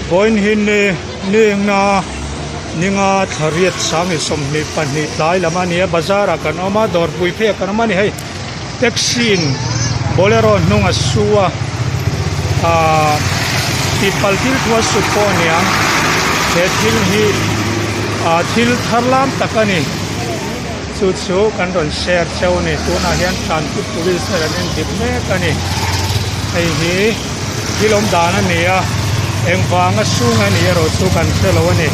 Vawiin hi ni ni engna ninga thla riat sang 22 tlai lam a ni a bazar ah kan awm a dawrpui phei ah kan awm a ni hei taxi in bolero hnung a su a ahh tihpalh thil thu a sut pawh a ni ang he thil hi ah thil thar lam tak a ni. Chu chu kan rawn share cheu a ni. Tunah hian Tranput Police te an en dik mek a ni. Hei hi thil awm dan a ni a, engvanga sung a nih erawh chu kan hre lo a ni.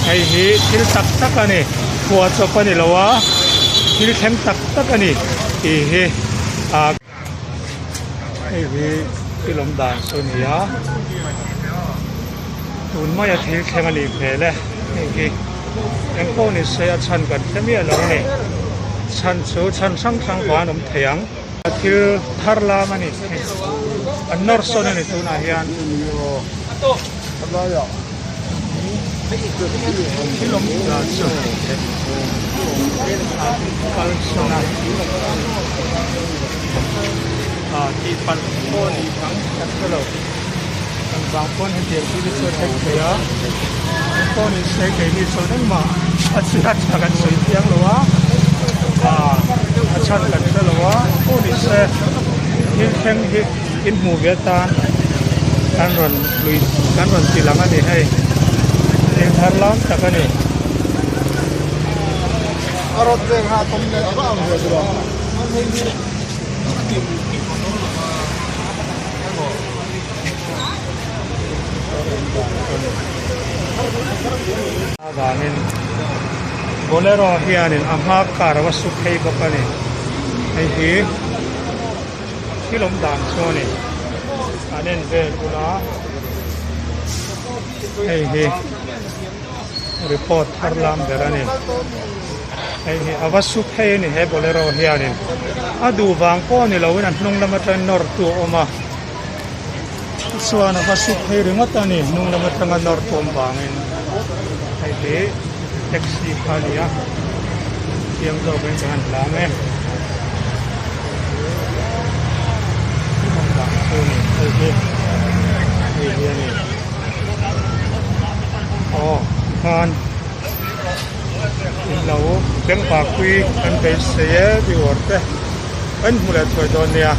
Hei hi thil tak tak a ni, phuah chawp a ni lo a, thil thleng tak tak a ni tih hi ah hei hi thil awm dan chu a ni a. Tun maia thil thleng a nih hmel e hei hi. Eng pawh ni se a chhan kan hre miah lo a ni. Chhan chu chhan hrang hrang vang an awm thei ang. Thil thar lam a ni hei. An nawr sawn a ni tunah hian. Thil awm dan chu an kal sawn a. Tihpalh pawh a nih ang kan hre lo. Engvang pawn hetiang thil hi chu a thleng thei a, eng pawh ni se keini chuan engmah a chhiat tha kan sawi thiang lo a, ah a chhan kan hre lo a, eng pawh ni se thil thleng hi in hmuh ve atan kan rawn lui kan rawn ti lang a ni hei, thil thar lam tak a ni. A rawt veng ha tawm leh a va ang ve tawh a. Avangin bolero hianin a hma car a va su phei bawk a ni hei hi thil awm dan chu a ni an en vel bula hei hi report thar lam ber a ni hei hi a va su phei a ni he bolero hianin a duh vang pawh a ni loin a hnung lam atangin nawr tu a awm a tichuan a va su phei ringawt a ni hnung lam atanga nawr tu awm vangin hei hi taxi kha a ni a chiang zawkin ka han hlang e awm dan chu a ni hei hi hei hi a ni. Aw tikhan in lo bengvar pui kan beisei e viewer te kan hmu leh thuai dawn nia.